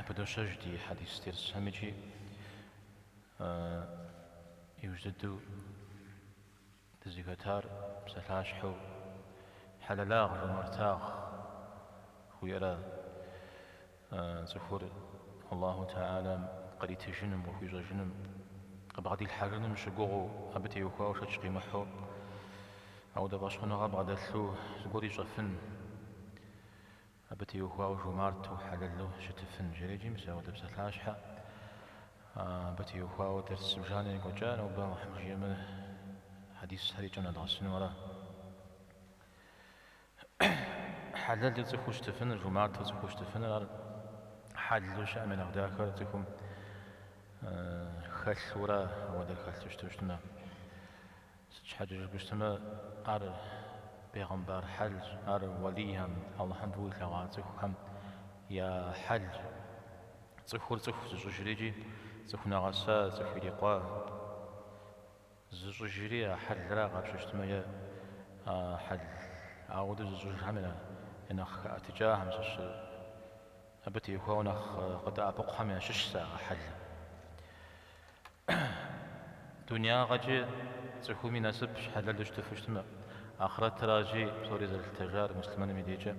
Пыдощэж ди хьэдис дерсхэм икӏи иужь дыдэу дызыхэтар псалъащхьэу хьэлэлагъ, жумартагъ жыхуиӏэра цӏыхур Аллаху Тэхьэлам къритыжыным, къыхуищӏэжыным, къыбгъэдилъхьэжыным щыгугъыу, абы теухуауэ шэч къимыхьу, ауэдэ фӏэщхъуныгъэ бгъэдэлъу зыгуэр ищӏэфын. Абы теухуауэ жумарту, хьэлэлу щытыфын жерикӏи, мис ауэдэ псалъащхьэ. Абы теухуауэ дерс зыбжанэ екӏуэкӏа, нобэ Алыхьым жиӏэмэ, хьэдисхэр и кӏэм нэдгъэсыну ара. Хьэлэлу цӏыхуу щытыфыныр, жумарту цӏыхуу щытыфыныр, ар хьэлу щыӏэм я нэхъ дахэр цӏыхум хэлъура, ауэдэр хэлъу щыту щытмэ. Сыт щхьэкӏэ жыпӏэу щытмэ, ар бегъымбар хьэлщ, ар уэлийхэм, Алыхьым фӏыуэ илъэгъуа цӏыхухэм я хьэлщ. Цӏыхур цӏыху зыщӏыжри икӏи цӏыху нэгъэса, цӏыху ирикъуа зыщӏыжри а хьэлра къапщтэу щытмэ е а хьэл ауэдэу зыщӏыжхэм я нэхъ хэӏэтыкӏахэм щыщ, абы теухуауэ нэхъ къыдэӏэпыкъухэм ящыщщ а хьэлыр. Дунягъэкӏи цӏыхум и насыпщ хьэлэлу щытыфу щытмэ. Ахърэтращи, псори зэрылъытэжар муслъымэным и дежкӏэ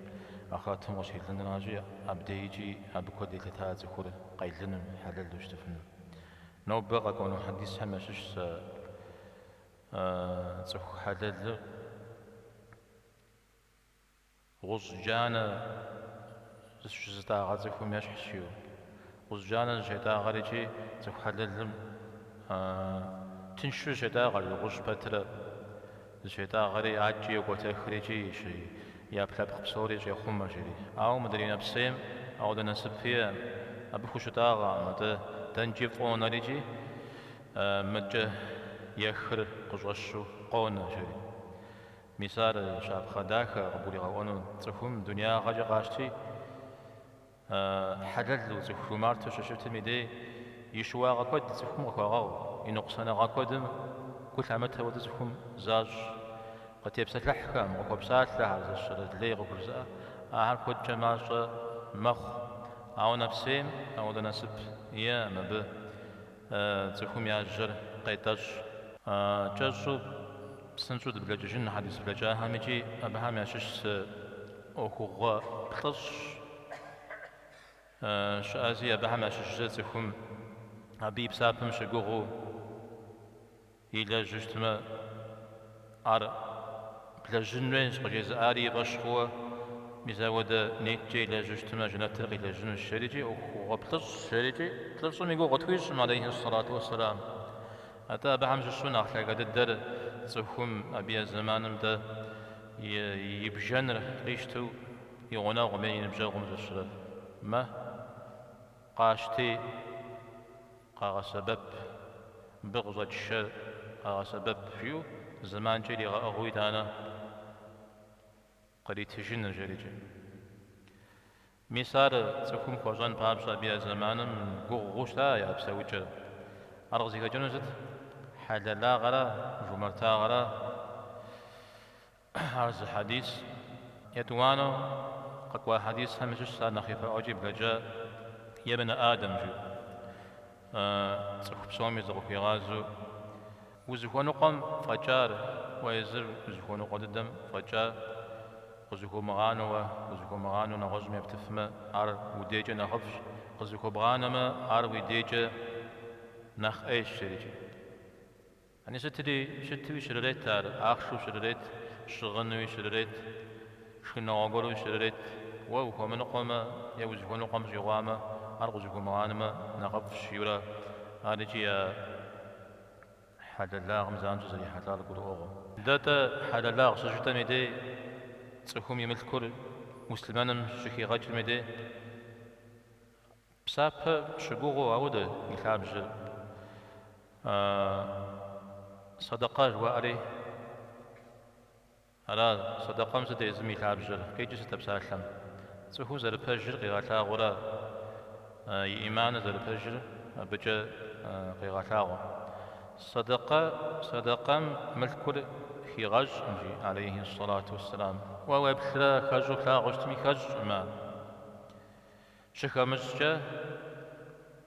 ахърэтым къыщелынращи, абдейкӏи абы куэд елъыта цӏыхур къелыным, хьэлэлу щытыфыным. Нобэ къэкӏуэну хьэдисхэм ящыщщ цӏыху хьэлэлыр. Гъущӏ джанэ зыщызытӏагъэ цӏыхум ещхьщ жиӏэу. Гъущӏ джанэ зыщетӏагъэр икӏи цӏыху хьэлэлым тыншу зыщетӏагъэр, гъущӏ пэтрэ зыщетӏагъэри адэкӏи йокӏуэтэхри икӏи и ӏэпкълъэпкъ псори щӏехъумэ, жери. Ауэ мыдрей нэпсейм ауэдэ насып иӏэкъым, абы хущытӏагъэкъым, атӏэ дэнкӏи фӏонэр икӏи мыдкӏэ ехыр къыщӏэщу къонэ, жери. Мис ар щапхъэ дахэ къыбгуригъэӏуэну цӏыхум дунягъэкӏэ къащти, хьэлэлу цӏыху жумарту щыщытым и дей и щыуагъэ куэд цӏыхум къыхуагъэгъу, и ныкъусаныгъэ куэдым гу лъамытэ хуэдэу цӏыхум защӏ. Къытепсэлъыхьхэм, къыхуэпсалъэхэр, зэщэрэ лей къыхужызыӏэ, ахэр куэдкӏэ мащӏэ мэхъу. Ауэ нэпсейм ауэдэ насып иӏэкъым абы. Цӏыхум я жьэр къетӏэщӏ. Кӏэщӏу, псынщӏэу дыблэкӏыжын хьэдис блэкӏахэм икӏи абыхэм ящыщ зы ӏуэхугъуэ плӏыщӏ щыӏэзи, абыхэм ящыщ зы цӏыхум абы и псапэм щыгугъыу Илэжьу щытмэ, ар блэжьын хуейщ, къыжезыӏари и фӏэщ хъууэ, мис ауэдэ неткӏэ илэжьу щытмэ, жэнэтыр къилэжьынущ, жерикӏи ӏуэхугъуэ плӏыщӏ, жерикӏи плӏыщӏым и гугъу къытхуищӏым, алейхи ссалату уэсселам. Атӏэ абыхэм щыщу нэхъ лъагэ дыдэр цӏыхум абы я зэманым дэ и бжэныр къищтэу и гъунэгъум е и ныбжьэгъум зыщрэ мэ къащти, Къагъэсэбэп, мыбы къыщӏэкӏ шэр къагъэсэбэп жиӏэу зэманкӏэ иригъэӏыгъыу итӏанэ къритыжыныр жерикӏи. Мис ар цӏыхум хуэщӏэн папщӏэ абы я зэманым гугъуу щыта я псэукӏэр. Ар къызыхэкӏынур сыт? Хьэлэлагъэра, жумартагъэра? Ар зы хьэдис. Етӏуанэу къэкӏуа хьэдисхэм ящыщщ ар нэхъ ипэӏуэкӏи блэкӏа Ебнэ Адэм жиӏэу. Цӏыху псоми зыкъыхуигъазэу, узыхуэныкъуэм фӏэкӏар, уэ езыр узыхуэныкъуэ дыдэм фӏэкӏа къызыхуомыгъанэу уэ, къызыхуомыгъанэу нэгъуэщӏым ептыфмэ, ар уи дейкӏэ нэхъыфӏщ, къызыхуэбгъанэмэ, ар уи дейкӏэ нэхъ ӏейщ, жерикӏи. Ани сытри щытуи щрырет ар, ахъшэу щрырет, щыгъынуи щрырет, шхыныгъуэ гуэруи щрырет. Уэ ухуэмыныкъуэмэ е узыхуэныкъуэм щӏигъуамэ, ар къызыхуомыгъанэмэ нэхъыфӏщ, жиӏэурэ ар икӏи я хьэлэлагъым занщӏэу зэрихьэлӏар гурыӏуэгъуэ. Дэ-тӏэ хьэлэлагъ щыжытӏэм и дей цӏыхум и мылъкур муслъымэным щыхигъэкӏым и дей, Псапэ щыгугъыу ауэдэ и лъабжьэр сэдэкъэ жыхуаӏэри ара, сэдэкъэм сыт езым и лъабжьэр, къикӏыр сыт а псалъэм? Цӏыхур зэрыпэжыр къигъэлъагъуэрэ и ӏиманыр зэрыпэжыр абыкӏэ къегъэлъагъуэ. Сэдэкъэ, сэдэкъэм мылъкур хигъэщӏкъым, жи алейхи сэлату уэсселам. Уэ уеплърэ хэщӏу плъагъуу щытми, хэщӏкъым ар. Щыхэмыщӏкӏэ.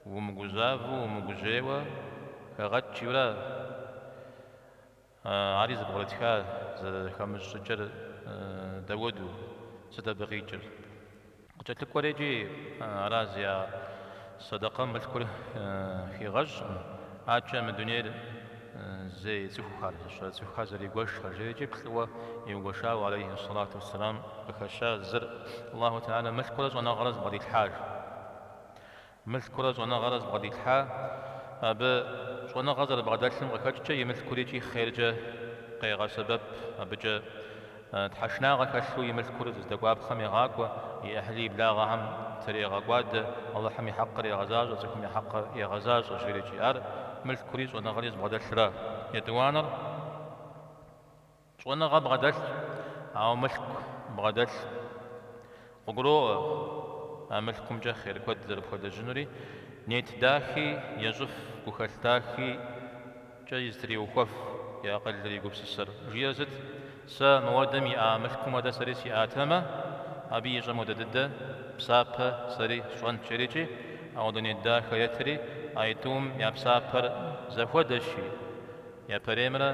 Умыгузавэу, умыгужьейуэ хэгъэкӏ, жиӏэурэ ари зэпкърытха зэрыхэмыщӏ щӏыкӏэр дауэду, сыт абы къикӏыр? Къыкӏэлъыкӏуэр икӏи ара зи а сэдэкъэм мылъкур хигъэщӏкъым, адэкӏэ мы дунейр зей цӏыхухэр, зыщэ цӏыхухэр зэригуэшхэр, жери икӏи плӏыуэ иугуэшауэ алейхи сэлату уэсселам къыхэща зыр Аллаху Тэхьэлэ мылъкурэ щӏэныгъэрэ зыбгъэдилъхьащ. Мылъкурэ щӏэныгъэрэ зыбгъэдилъхьа, абы щӏэныгъэ зэрыбгъэдэлъым къыхэкӏкӏэ и мылъкур икӏи хъеркӏэ къегъэсэбэп, абыкӏэ тхьэшынагъэ хэлъу и мылъкур здэкӏуапхъэм егъакӏуэ, и ӏыхьлы и благъэхэм трегъэкӏуадэ, Алыхьым и хьэкъыр егъэзащӏэ, цӏыхум и хьэкъыр егъэзащӏэ, жери икӏи ар мылъкури щӏэныгъэри зыбгъэдэлъра. Етӏуанэр. Щӏэныгъэ бгъэдэлъщ, ауэ мылъку бгъэдэлъ. Къыгуроӏуэ а мылъкумкӏэ хъер куэд зэрыпхуэлэжьынури, нет дахи ещӏыф, гухэлъ дахикӏэ зытреухуэф и акъылыр, и гупсысэр. Жиӏэр сыт? Сэ мыуэдэм иӏа мылъкум хуэдэ сэри сиӏатэмэ, абы ищӏэм хуэдэ дыдэ псапэ сэри сщӏэнт, жерикӏи, ауэдэ нет дахэ етри, аитӏум я псапэр зэхуэдэщи, Япэреймрэ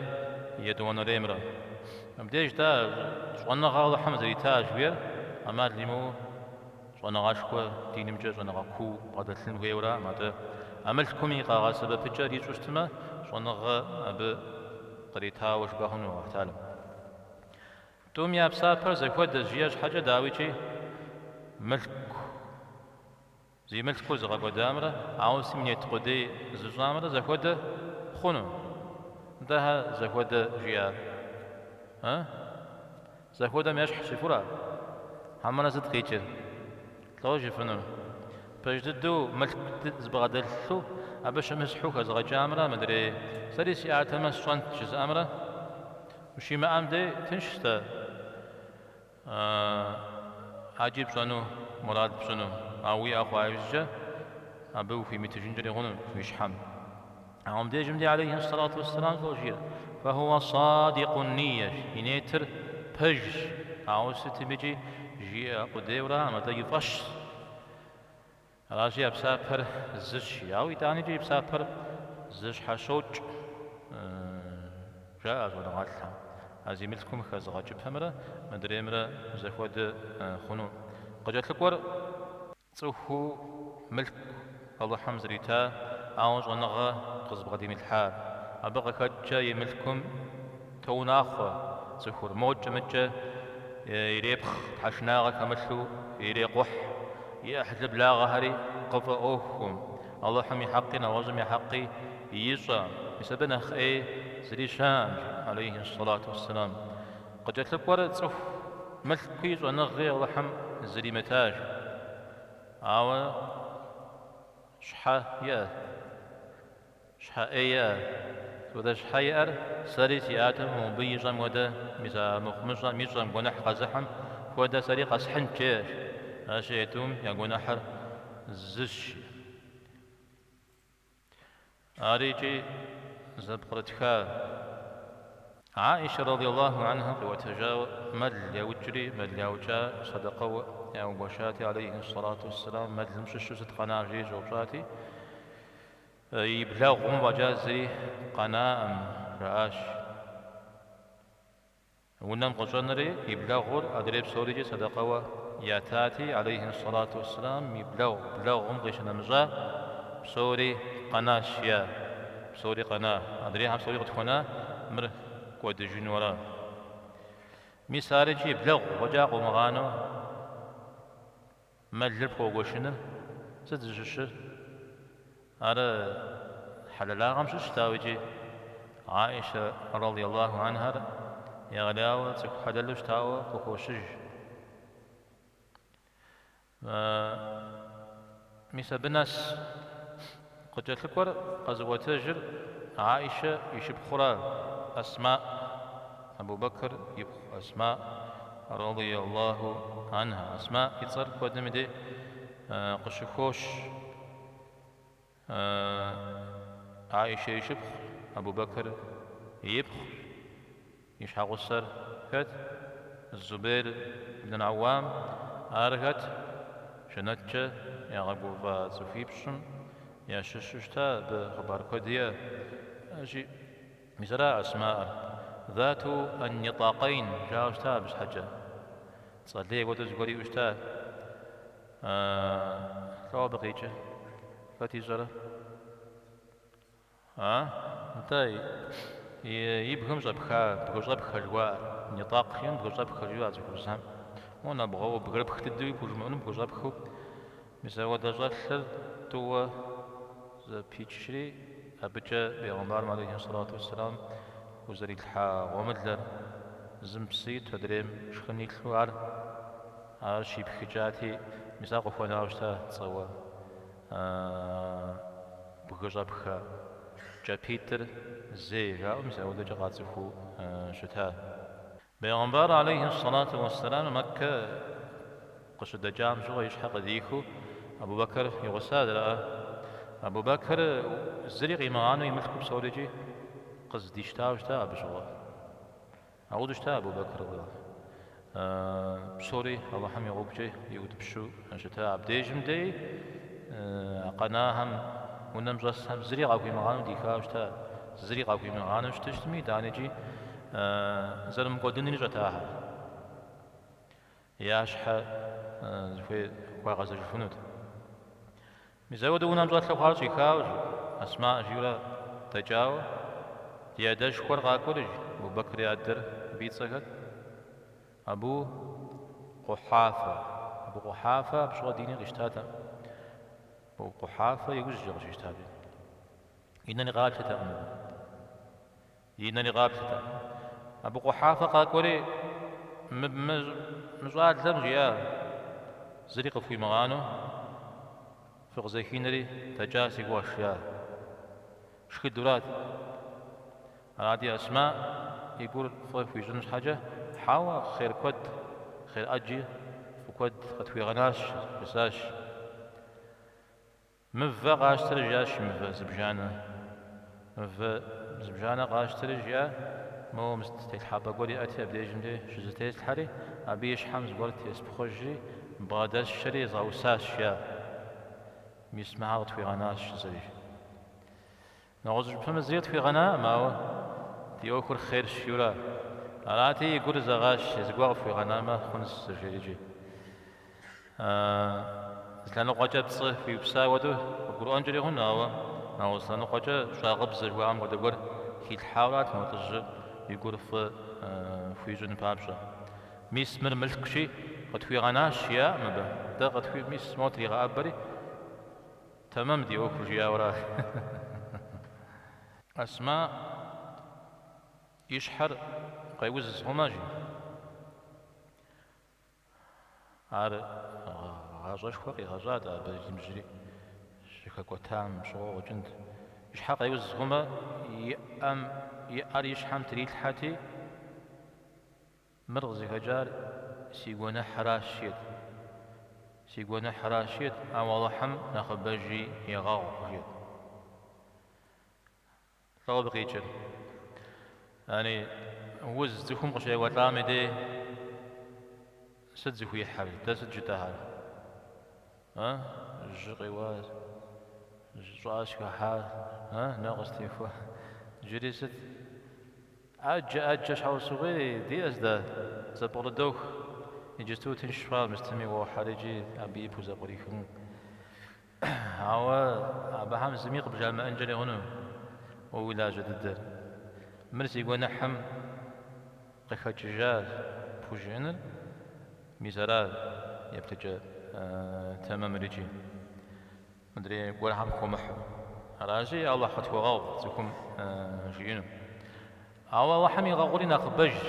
етӏуанэреймрэ. Мыбдеж дэ щӏэныгъэ Алыхьым зрита жыхуиӏэр ӏэмал имыӏэу щӏэныгъэшхуэ динымкӏэ щӏэныгъэ куу бгъэдэлъын хуейуэраӏым, атӏэ а мылъкум и къэгъэсэбэпыкӏэр ищӏу щытмэ, щӏэныгъэ абы къритауэ жыпӏэ хъуну Алыхь Тэхьэлэм. Тӏум я псапэр зэхуэдэщ жиӏэ щхьэкӏэ, дауикӏи, мылъку. Зи мылъкур зыгъэкӏуэдамрэ ауэ сытми нет къудей зыщӏамрэ зэхуэдэ хъуну? Нтӏэ щхьэ зэхуэдэ жиӏар? А? Зэхуэдэм ещхьщ жыфӏэура? Хьэмэрэ сыт къикӏыр? Лӏо жыфӏэнур? Пэж дыдэу мылъку зыбгъэдэлъу абы щымысхьу хэзыгъэкӏамрэ мыдрей сэри сиӏатэмэ сщӏэнт жызыӏэмрэ ущимыӏэм дей тыншщ-тӏэ. ӏэджи пщӏэну, мурад пщӏыну, ауэ уиӏэ хъуа иужькӏэ абы ухуимытыжынкӏэри хъуну уи щхьэм. Ауэ мыбдежым дей алейхи сэлату уэсселам лӏо жиӏэр, фэхуэ садикъу нийэщ, и нетыр пэжщ, ауэ сытым икӏи жиӏэ къудейуэраӏым, атӏэ и фӏэщщ. Аращи, я псапэр зыщ, ауэ итӏаникӏи и псапэр зыщхьэщокӏ, жаӏэ щӏэныгъэлӏхэм. А зи мылъкум хэзыгъэкӏыпэмрэ мыдреймрэ зэхуэдэ хъуну. Къыкӏэлъыкӏуэр цӏыхуу мылъку Алыхьым зрита, ауэ щӏэныгъэ къызыбгъэдимылъхьар. Абы къыхэкӏкӏэ и мылъкум тоунахъуэ цӏыхур, мокӏэ-мыкӏэ ирепхъ, тхьэшынагъэ хэмылъу ирекъухь, и ӏыхьлы благъэхэри къыфӏэӏуэхукъым, Алыхьым и хьэкъи нэгъуэщӏым я хьэкъи ищӏэкъым. Мис абы нэхъ ӏей зыри щыӏэкъым, жи, алейхи сэлату уэсселам. Къыкӏэлъыкӏуэр цӏыху мылъкуи щӏэныгъи Алыхьым зримытащ. Ауэ щхьэ иӏэ? Щхьэ ӏей иӏэ? Сыт хуэдэ щхьэ иӏэр? Сэри сиӏатэм мобы ищӏэм хуэдэ, мис а мыхъумыщӏэм ищӏэм, гуэныхь къэзыхьым хуэдэ сэри къэсхьынт, жеӏэщ. Аращи, а тӏум я гуэныхьыр зыщ. Ари икӏи зэпкърытха. Аишэ радиаллаху анха къиӏуэтэжауэ, мэл яукӏри, мэл яукӏа сэдэкъэуэ яугуэшати, алейхи сэлату уэсселам, мэлым щыщу сыт къэна жери щӏэупщӏати, И блэгъум фӏэкӏа зыри къэнаӏым, жаӏащ. Унэм къыщӏэнэри, и блэгъур адрей псорикӏи сэдэкъэуэ ятати, алейхи сэлату уэсселам, и блэгъу, блэгъум къищынэмыщӏа, псори къэнащ, жиӏа, псори къэна, адрейхэм псори къытхуэна, мыр кӏуэдыжыну ара? Мис арикӏи блэгъу фӏэкӏа къыумыгъанэу Мэлыр пхуэгуэшыныр сыт зыщыщыр? Ар хьэлэлагъэм щыщщ, дауикӏи. Аишэ радиаллаху анхар егъэлеяуэ цӏыху хьэлэлу щытауэ къыхощыж. Мис абы нэс къыкӏэлъыкӏуэр къэзыӏуэтэжыр Аишэ и шыпхъура Асма. Абу Бэкр ипхъу Асма радиаллаху анха. Асма и цӏэр куэдым и дей къыщыхощ. Аишэ и шыпхъу Абу Бэкр ипхъущ. И щхьэгъусэр хэт? Зубейр ибн Аууам. Ар хэт? Жэнэткӏэ ягъэгуфӏа цӏыхуипщӏым ящыщу щыта, абы хъыбар куэд иӏэ. Мис ара Асмаӏыр. Зату ан-нитӏакъейн жаӏэу щыта абы щхьэкӏэ. Цӏэ лей хуэдэу зыгуэр иӏэу щыта. Лӏо абы къикӏыр? Хэт ищӏэрэ? А? Нтӏэ, и бгым щӏэпха, бгыщӏэпхэ жыхуаӏэр. Нитӏакъ жиӏэм бгыщӏэпхэ жиӏэу а цӏыхубзхэм. Мо нэбгъэуэ бгырыпх дыдэуи пхужымыӏэну бгыщӏэпхэу. Мис ауэдэ щӏэлъыр тӏууэ зэпичри, абыкӏэ бегъымбарым алейхи сэлату уэсселам хузэрилъхьа гъуэмылэр, зым псы иту, адрейм шхын илъу ар ар щипхыкӏати, мис ар къыхуэнауэ щыта цӏэуэ бгыщӏэпхэ кӏапитӏыр зей жаӏэу мис ауэдэкӏэ къацӏыхуу щыта. Бегъымбар алейхи сэлату уэсселам Мэккэ къыщыдэкӏам щыгъуэ и щхьэ къыдихыу Абу Бэкр и гъуса зэраӏэ. Абу Бэкр зыри къимыгъанэу и мылъку псорикӏи къыздищтауэ щыта абы щыгъуэ. Ауэдэу щыта Абу Бэкр псори Алыхьым и гъуэгукӏэ иутӏыпщу щыта. Абдежым дей а къэнахэм, унэм щӏэсхэм зыри къахуимыгъанэу дихауэ щыта. Зыри къахуимыгъанэу щыту щытми, итӏанэкӏи зэрымыкӏуэдынур ищӏэт ахэр. Я щхьэ зыхуей хуагъэзэжыфынут. Мис ауэдэу унэм щӏэлъу хъуар щӏихауэ, жи, Асма жиӏэурэ дэкӏауэ, ди адэшхуэр къакӏуэри, жи, Абу Бэкр и адэр, абы и цӏэр хэт? Абу Къухьафэ. Абу Къухьафэ абы щыгъуэ диныр къищтатэкъым. Абу Къухьафэ иужькӏэ къыщищтар. И нэри къаплъэтэкъым абы. И нэри къаплъэтэкъым. Абу Къухьафэ къакӏуэри, мы мы щӏалэм жиӏа, зыри къыфхуимыгъанэу фыкъызэхинэри дэкӏа си гугъэщ, жиӏа. Шхыдэурат. Арати, Асма и гур фӏы хуищӏын щхьэкӏэ, хьэуэ, хъер куэд, хъер ӏэджи фӏы куэд къытхуигъэнащ, жысӏащ. Мывэ къащтэри жиӏащ, мывэ зыбжанэ. Мывэ зыбжанэ къащтэри жиӏа, моуэ мис телъхьэпӏэ гуэр иӏэти, абдежым дей щызэтеслъхьэри, абы и щхьэм зыгуэр теспхъуэжри, бгъэдэсшэри езгъэӏусащ, жиӏа. Мис мыхэр къытхуигъэнащ, жысӏэри. Нэгъуэщӏ жыпӏэмэ зыри къытхуигъэнаӏым, ауэ ди ӏуэхур хъерщ, жиӏэурэ. Арати, и гур зэгъащ, зыгуэр къыфхуигъэнамэ, хъунщ, жери. Зы лъэныкъуэкӏэ пцӏы хуиупса хуэдэу къыбгурыӏуэнкӏэри хъуну, ауэ нэгъуэщӏ лъэныкъуэкӏэ щӏагъыбзэ жыхуаӏэм хуэдэ гуэр хилъхьауэрат мо лӏыжьыр и гур фӏы хуищӏын папщӏэ. Мис мыр мылъкущи, къытхуигъэнащ, жиӏакъым абы. Дэ къытхуи, мис мо тригъэӏэбэри, тэмэм ди ӏуэхур жиӏауэра. Асма и щхьэр къеуз хъумэ, жи. Ар гъащӏэшхуэ къигъэщӏат абы и ныбжьри щыхэкӏуэтам щыгъуэ къыщӏэкӏынт. И щхьэ къеуз хъумэ, и ӏэм, и ӏэр и щхьэм трилъхьэти, мыр къызыхэкӏар си гуэныхьращ, жиӏэт. Си гуэныхьращ, жиӏэт, ауэ Алыхьым нэхъыбэжи егъэгъу, жиӏэт. Лӏо абы къикӏыр? Яни, уз цӏыхум къыщеуэлӏам и дей сыт зыхуихьэр, дэ сыт жытӏэхэр? А? Жьы къеуа, жьы щӏыӏэ схыхьа, а? Нэ къыстехуа. Иджыри сыт? ӏэджэ, ӏэджэ щхьэусыгъуи диӏэщ дэ, зэпкърыдох. Иджысту тынш хъуа, мыстыми уохьэр икӏи абы и пхузэпкърихыну. Ауэ абыхэм зыми къыбжамыӏэнкӏэри хъуну уэ уи лажьэ дыдэр. Мыр си гуэныхьым къыхэкӏыжа пхужыӏэныр, мис ара еплъыкӏэ тэмэмыр икӏи мыдрей гуэрхэм хуэмыхьу. Аращи, Алыхь къытхуэгъэгъу цӏыхум жиӏэну. Ауэ Алыхьым игъэгъури нэхъыбэжщ,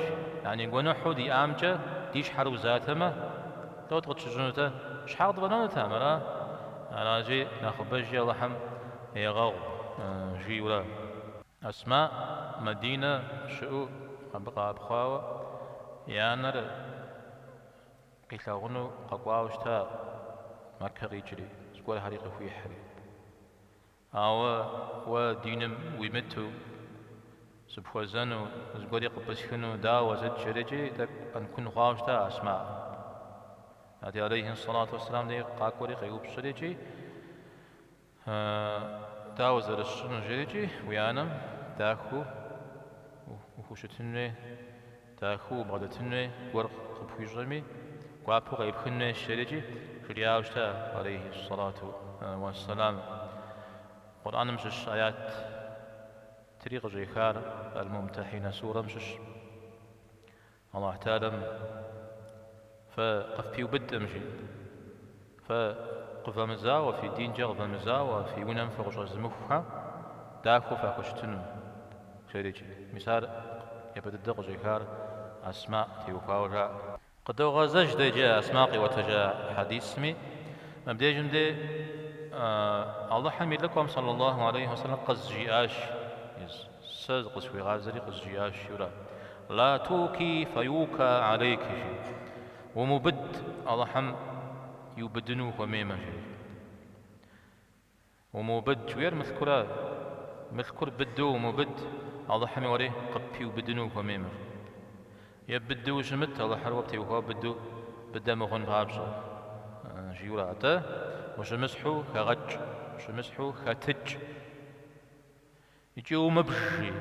яни гуэныхьу диӏамкӏэ ди щхьэр узатэмэ, лӏот къытщыщӏынутэ, щхьэ къытфӏэнэнутэкъым, ара? Аращи, нэхъыбэжи Алыхьым егъэгъу, жиӏэурэ. Асма Мадинэ щыӏэу абы къэӏэпхъуауэ, и анэр къилъагъуну къэкӏуауэ щыта Мэккэ къикӏри, зыгуэрхэри къыхуихьри. Ауэ уэ диным уимыту, сыпхуэзэну, зыгуэри къыпӏысхыну, дауэ сыт жерикӏи тӏэкӏу ӏэнкун хъуауэ щыта Асма. Арати, алейхи сэлату уэсселам дей къакӏуэри къеупщӏри икӏи. Дауэ зэрысщӏынур жерикӏи, уи анэм дахэу ухущытын хуей, дахэу убгъэдэтын хуей, гуэр къыпхуищӏэми, гуапэу къеӏыпхын хуейщ жерикӏи, жриӏауэ щыта, алейхи сэлату уэсселам. Къурӏэным щыщ аятри къыщӏехар Аль-Мумтэхьинэ сурэм щыщ. Аллахь Тэхьэлам фэ къыфпиубыдкъым, жи. Фэ къывэмызауэ, фи динкӏэ къывэмызауэ, фи унэм фыкъыщӏэзымыхухэм дахэу фахущытыну, жерикӏи. Мис ар япэ дыдэ къыщӏехар Асма теухуауэ жаӏэ. Къыдогъэзэж дэ иджы Асма къиӏуэтэжа хьэдисми. Мыбдежым де Алыхьым и лӏыкӏуэм саллаллаху алейхи уэсэлэм къызжиӏащ, сэ зыкъысхуигъазэри къызжиӏащ, жиӏэурэ. Ла туки фаюка алейки, жи. Умыубыд, Алыхьым иубыдыну ухуэмеймэ, жи. Умыубыд жыхуиӏэр мылъкура? Мылъкур быдэу умыубыд, Алыхьми уэри къыппиубыдыну ухуэмеймэ. Е быдэу ущымыт, Алыхьыр уэ птеухуауэ быдэу быдэ мыхъун папщӏэ, жиӏэурэ. Атӏэ, ущымысхьу хэгъэкӏ, ущымысхьу хэтыкӏ. Икӏи умыбж, жи.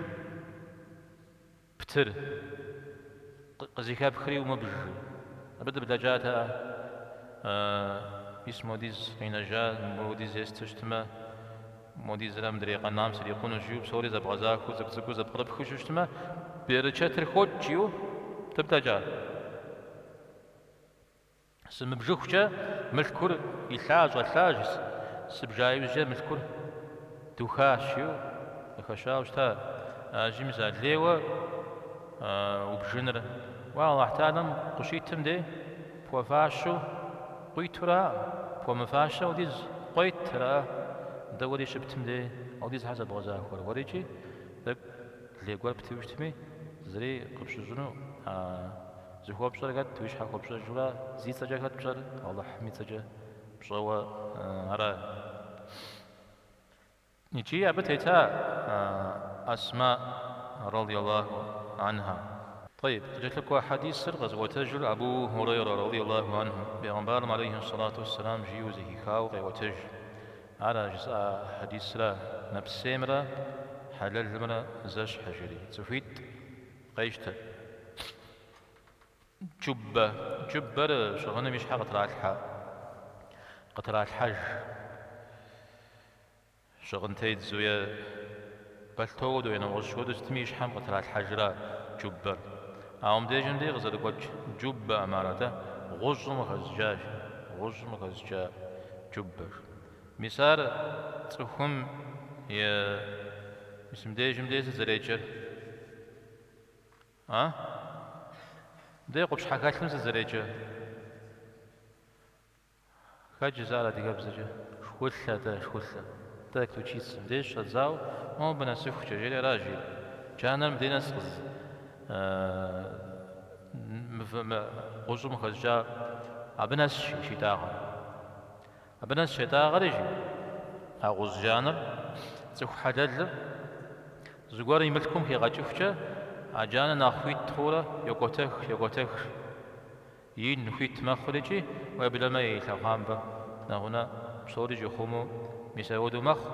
Птыр. Къызыхэпхри умыбж. Абы дыблэкӏатэӏэ? Мис модиз къинэжа, модиз есту щытмэ, модизрэ мыдрей къэнам срикъунущ, жиӏэу псори зэбгъэзахуэу цӏыкӏу-цӏыкӏуу зэпкърыпхыу щытмэ, берычэтыр хокӏ, жиӏэу дыблэкӏа. Сымыбжыхукӏэ мылъкур илъа, щӏэлъа, сыбжа иужькӏэ мылъкур духащ, жиӏэу къыхэщауэ щыта. Аращи, мис а лейуэ убжыныр. Уэ Аллахь Тэхьэлам къыщитым де пхуэфащэу къуитура, пхуэмыфащэ ауэдиз къуетра, дэ уэри щыптым де ауэдиз щхьэ зэбгъэзахуэрэ? Уэрикӏи тӏэкӏу лей гуэр птыуэ щытми, зыри къыпщыщӏыну Зыхуэпщӏэр хэт, уи щхьэ хуэпщӏэжура, зи цӏэкӏэ хэт пщӏэр, Алыхьым и цӏэкӏэ пщӏэуэ ара. Икӏи абы тета Асма радиаллаху анха. Тӏэйб, къыкӏэлъыкӏуэ хьэдисыр къэзыӏуэтэжыр Абу Хурейрэ радиаллаху анху, бегъымбарым алейхи сэлату уэсселам жиӏэу зэхихауэ къеӏуэтэж. Ар а жысӏа хьэдисра, нэпсеймрэ хьэлэлымрэ зэщхь жери, цӏыхуитӏ къещтэ. Джуббэ. Джуббэр щыгъыным и щхьэ къытралъхьэ, къытралъхьэж. Щыгъын тедзэу е бэлъто хуэдэу е нэгъуэщӏ хуэдэу сытми и щхьэм къытралъхьэжра джуббэр. Ауэ мыбдежым дей къызэрыгуэкӏ джуббэкъым ар, атӏэ гъущӏым къыхэщӏыкӏащ, гъущӏым къыхэщӏыкӏа джуббэщ. Мис ар цӏыхум и мис мыбдежым дей сыт зэреджэр? А? Мыдей къупщхьэхэлъым сыт зэреджэр? Хэт жызыӏэр адыгэбзэкӏэ? Шхулъэ, тӏэ, шхулъэ. Тӏэ, ключица. Мыдей щӏэдзауэ, мобы нэсыхукӏэ, жери аращ жиӏэр. Джанэр мыдей нэс къыз мывэ мы гъущӏым къыхэщӏыкӏа абы нэсщ щитӏагъэр. Абы нэс щетӏагъэри, жи, а гъущӏ джанэр цӏыху хьэлэлыр зыгуэр и мылъкум хигъэкӏыхукӏэ, а джанэр нэхъ хуит хъуурэ йокӏуэтэх, йокӏуэтэх, жи. Ин хуит мэхъур икӏи, уеблэмэ и лъэхъуамбэ нэгъунэ псори щӏихъумэу мис апхуэдэу мэхъу.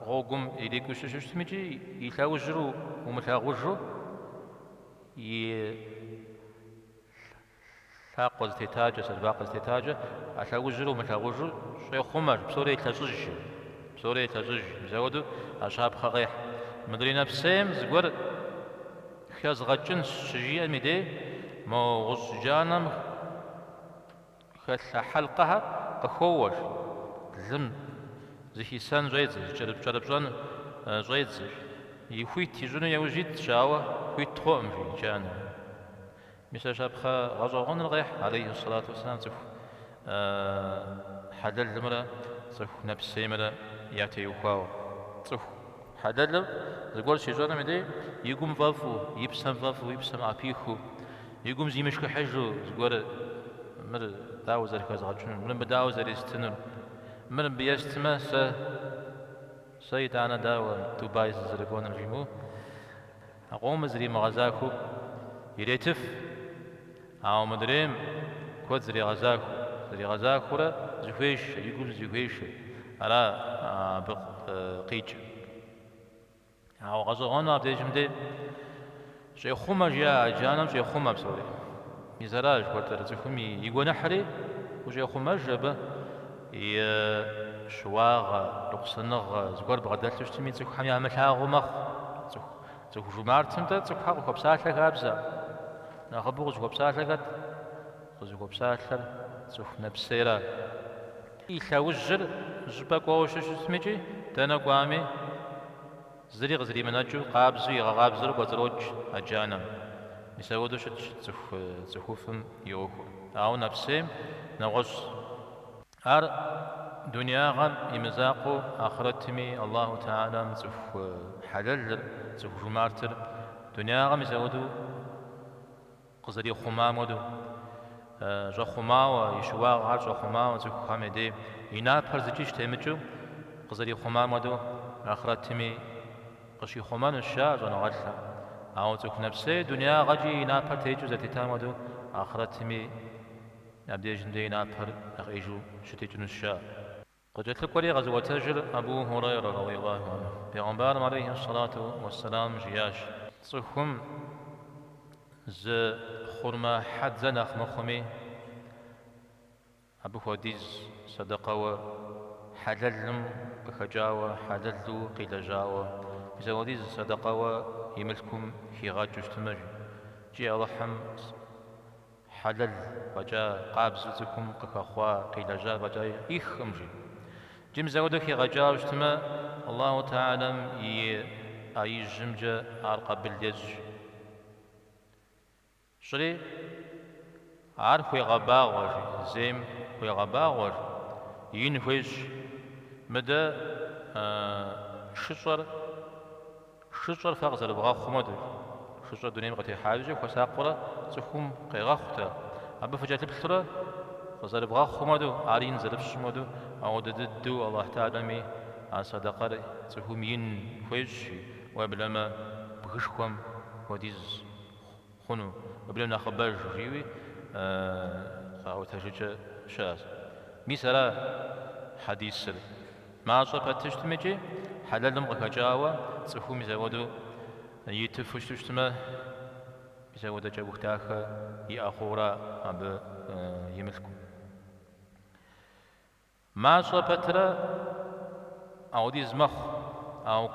Гъуэгум ирикӏуэу щыщытым икӏи и лъэужьыр умылъагъужу и Лъакъуэ зытетакӏэ, сэлбакъэ зытетакӏэ, а лъэужьыр умылъагъужу щӏехъумэ, псори елъэщӏыж, псори елъэщӏыж. Мис апхуэдэу а щапхъэ къехь. Мыдрей нэпсейм зыгуэр хэзгъэкӏынщ щыжиӏэм и дей, мо гъущӏ джанэм хэлъ а хьэлкъэхэр къыхоуэ, лым зыхисэн щӏедзэ, зыкӏэрыпщӏэн щӏедзэ. И хуит ищӏыну яужь итщ, ауэ хуит хъуӏым, жи джанэр. Мис а щапхъэ гъэщӏэгъуэныр къехь, алейхи сэлату уэсселам, цӏыху хьэлэлымрэ цӏыху нэпсеймрэ ятеухуауэ. Цӏыху хьэлэлыр зыгуэр щищӏэным и дей и гум фӏэфӏу, и псэм фӏэфӏу, и псэм ӏэпихыу, и гум зимышхыхьыжу зыгуэр мыр дауэ зэрыхэзгъэкӏынур, мыр мыбы дауэ зэрестынур, мыр мыбы естмэ, сэ сэ итӏанэ дауэ Дубай сызэрыкӏуэнур жимыӏэу, А къомыр зримыгъэзахуэу иретыф, ауэ мыдрейм куэд зрегъэзахуэ. Зригъэзахуэурэ зыхуешэ, и гум зыхуешэ. Ара абы къикӏ. Ауэ гъэщӏэгъуэну абдежым де щӏехъумэ, жиӏа а джанэм щӏехъумэ псори. Мис ара жыхуэтӏэр цӏыхум и гуэныхьри ущӏехъумэж абы и щыуагъэ, ныкъусаныгъэ, зыгуэр бгъэдэлъу щытми цӏыхухэм ямылъагъуу мэхъу. Цӏыху, цӏыху жумартым-тӏэ цӏыхухэр къыхуэпсалъэ хабзэ. Нэхъыбэу къызыхуэпсалъэр хэт? Къызыхуэпсалъэр цӏыху нэпсейра. И лъэужьыр щӏыпӏэ кӏуэуэ щыщытмикӏи, дэнэ кӏуами, зыри къызэримынэкӏыу къабзэу игъэкъабзэрэ кӏуэцӏрокӏ а джанэм. Мис апхуэдэу щытщ цӏыху цӏыхуфӏым и ӏуэхур. Ауэ нэпсейм нэгъуэщӏ. Ар дунеягъэм и мызакъуэу ахърэтми Аллаху Тэхьэлам цӏыху хьэлэлыр, цӏыху жумартыр дунеягъэм мис апхуэдэу къызэрихъумам хуэдэу, щӏэхъумауэ, и щыуагъэхэр щӏэхъумауэ цӏыхухэм я дей и напэр зыкӏи щытемыкӏыу къызэрихъумам хуэдэу ахърэтми къыщихъумэнущ, жаӏэ щӏэныгъэлӏхэм. Ауэ цӏыху нэпсей дунеягъэкӏи и напэр текӏыу зэрытетам хуэдэу ахърэтми абдежым дей и напэр нэхъ ӏеижу щытекӏынущ, жаӏэ. Къыкӏэлъыкӏуэри къэзыӏуэтэжыр Абу Хурайрэ радиаллаху анху. Пегъымбарым алейхи ссалату уэсселам жиӏащ, Цӏыхум зы хъурмэ хьэдзэ нэхъ мыхъуми, абы хуэдиз сэдэкъэуэ хьэлэлым къыхэкӏауэ, хьэлэлу къилэжьауэ, мис апхуэдиз сэдэкъэуэ и мылъкум хигъэкӏыу щытмэ, жи, икӏи Алыхьым Хьэлэл фӏэкӏа къабзэу цӏыхум къыхэхъуа, къилэжьа фӏэкӏа ӏихкъым, жи. Иджы мис апхуэдэу хигъэкӏауэ щытмэ, Аллаху Тэхьэлам и ӏэ ижьымкӏэ ар къабыл ещӏ. Щӏыри ар хуегъэбагъуэ, жи, зейм хуегъэбагъуэ, жи, ин хуещӏ. Мыдэ шыщӏэр. Шыщӏэр фэ къызэрывгъэхъум хуэдэу, шыщӏэр дунейм къытехьа иужькӏэ хуэсакъыурэ цӏыхум къегъэхъутэ. Абы фыкӏэлъыплъурэ къызэрывгъэхъум хуэдэу, ар ин зэрыфщӏым хуэдэу, ауэдэ дыдэу Аллахь Тэхьэлами а сэдэкъэр цӏыхум ин хуещӏ, уеблэмэ бгышхуэм хуэдиз хъуну, уеблэмэ нэхъыбэж жиӏэуи къаӏуэтэжыкӏэ щыӏэщ. Мис ара хьэдисыр. Мащӏэ пэту щытмикӏи, хьэлэлым къыхэкӏауэ цӏыхум мис апхуэдэу итыфу щыту щытмэ, мис апхуэдэ кӏэух дахэ иӏэ хъуура абы и мылъку. Мащӏэ пэтрэ ауэдиз мэхъу, ауэ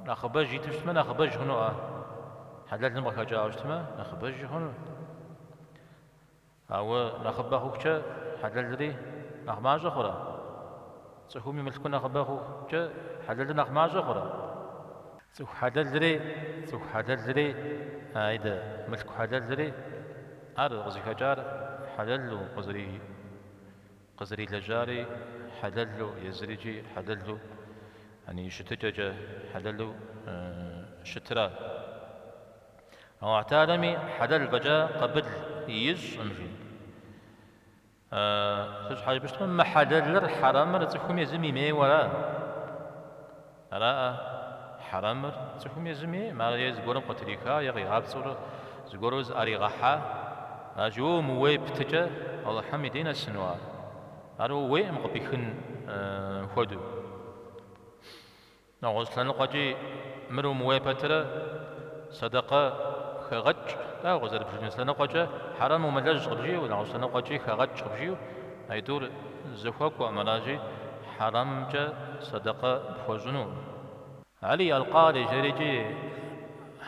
нэхъыбэж иту щытмэ, нэхъыбэж хъунуӏэ. Хьэлэлым къыхэкӏауэ щытмэ, нэхъыбэжи хъуну. Ауэ нэхъыбэ хъухукӏэ хьэлэлри нэхъ мащӏэ хъурэ? Цӏыхум и мылъкур нэхъыбэ хъухукӏэ хьэлэлыр нэхъ мащӏэ хъурэ? Цӏыху хьэлэлри, цӏыху хьэлэлри, айдэ, мылъку хьэлэлри, ар къызыхэкӏар хьэлэлу къызэри. Къызэрилэжьари хьэлэлу, езырикӏи хьэлэлу, яни и щытыкӏэкӏэ хьэлэлу щытра. Аллахь Тэхьэлами хьэлэл фӏэкӏа къабыл ищӏкъым, жи. Сыт щхьэ жыпӏэу щытмэ, мыхьэлэлыр, хьэрэмыр цӏыхум езым имейуэ ара? Араӏэ, хьэрэмыр цӏыхум езым ейкъым, ар е зыгуэрым къытриха, е къигъапцӏэурэ зыгуэру зыӏэригъэхьа. Аращи, уэ умыуей птыкӏэ Алыхьым и дей нэсыну ар? Ар уэ ууейкъым къыпӏихын хуэдэу. Нэгъуэщӏ лъэныкъуэкӏи мыр умыуей пэтрэ сэдэкъэ хэгъэкӏ, дауэ къызэрыбжиӏэнур? Зы лъэныкъуэкӏэ хьэрэм умылэжь къыбжиӏэу, нэгъуэщӏ лъэныкъуэкӏи хэгъэкӏ къыбжиӏэу, аитӏур зэхуэкӏуэкъым, аращи, хьэрэмкӏэ сэдэкъэ пхуэщӏынукъым. Али Аль-Къари жерикӏи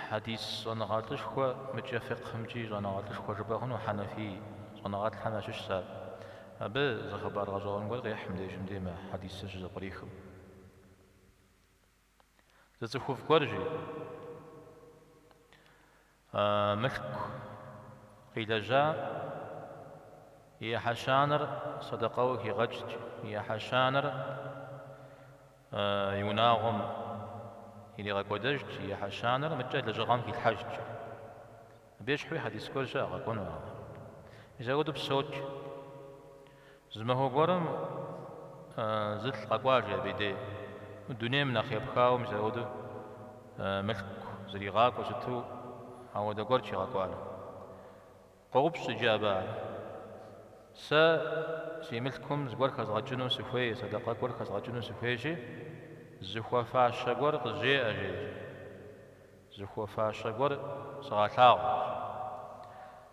хьэдис щӏэныгъэлӏышхуэ, мыкӏэ фикъхымкӏи щӏэныгъэлӏышхуэ жыпӏэ хъуну хьэнэфий щӏэныгъэлӏхэм ящыщщ ар. Абы зы хъыбар гъэщӏэгъуэн гуэр къехь мыбдежым дей мы хьэдисыр щызэпкърихым. Зы цӏыхуфӏ гуэр жи, мылъку къилэжьа и ӏыхьэ щанэр сэдэкъэуэ хигъэкӏт, и ӏыхьэ щанэр и унагъуэм иригъэкӏуэдэжт, и ӏыхьэ щанэр мыткӏэ лэжьыгъэм хилъхьэжт. Абы ещхьуи хьэдис гуэр щыӏэ къэкӏуэну ауэ. Мис апхуэдэу псэут. Зы махуэ гуэрым зылӏ къэкӏуа жи абы и дей. Дунейм нэхъ епхауэ мис апхуэдэу мылъку зригъакӏуэ сыту ауэдэ гуэрт игъэкӏуар. Къоупщӏ иджы абы ар. Сэ си мылъкум зыгуэр хэзгъэкӏыну сыхуей, сэдэкъэ гуэр хэзгъэкӏыну сыхуейщи, зыхуэфащэ гуэр къызжеӏэ, жери. Зыхуэфащэ гуэр сыгъэлъагъу.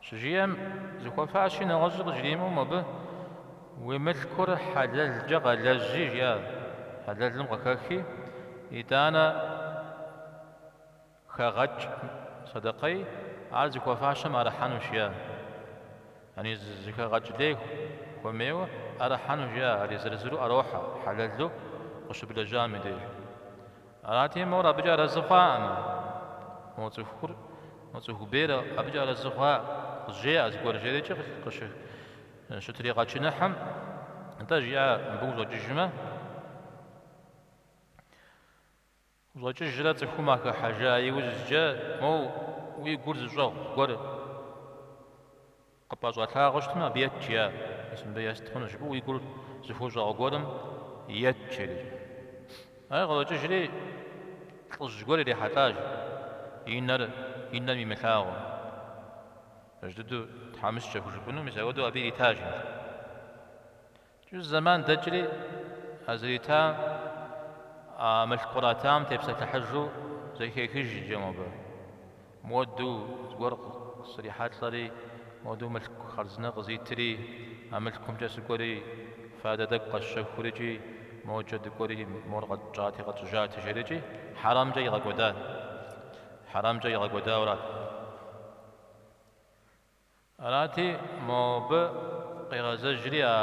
Щыжиӏэм, зыхуэфащи нэгъуэщӏи къыжримыӏэу мобы уи мылъкур хьэлэлкӏэ къэлэжьи, жиӏа, хьэлэлым къыхэхи, итӏанэ хэгъэкӏ сэдэкъэи, ар зыхуэфащэм ӏэрыхьэнущ, жиӏа. Яни зыхэгъэкӏ лей хуэмейуэ ӏэрыхьэну, жиӏа, ар езыр-езыру ӏэрохьэ, хьэлэлу къыщыблэжьам и деж. Арати, мор абыкӏэ арэзы хъуаӏым. Мо цӏыхур, мо цӏыху бейр абыкӏэ арэзы хъуа, къызжеӏэ зыгуэр жерикӏи щытригъэчыныхьым, нтӏэ, жиӏа, мыбы ущӏэкӏыжмэ, ущӏэкӏыжрэ цӏыхум ахыхьэжа иужькӏэ, моу уи гур зыщӏэгъу гуэр Къыпӏэщӏэлъагъуэу щытмэ, абы ет, жиӏа. Мис мыбы ест хъунущ жыпӏэу уи гур зыхущӏэгъу гуэрым ет, жери. Ар къыщӏэкӏыжри лӏыжь гуэр ирихьэлӏащ, и нэр, и нэм имылъагъуу. Пэж дыдэу тхьэмыщкӏэ хужыпӏэну, мис апхуэдэу абы иритащ. Иджы зэман дэкӏри, а зрита а мылъку къратам тепсэлъыхьыжу зэхехыж иджы мобы. Модэу зыгуэр срихьэлӏэри, модэу мылъку хъарзынэ къызитри, а мылъкумкӏэ сыкӏуэри, фадэ тӏэкӏу къэсщэхурикӏи, мокӏэ дыкӏуэри, мор къэтщӏати, къэтщӏыжати, жерикӏи, хьэрэмкӏэ игъэкӏуэда. Хьэрэмкӏэ игъэкӏуэдауэрат. Арати, мобы къигъэзэжри а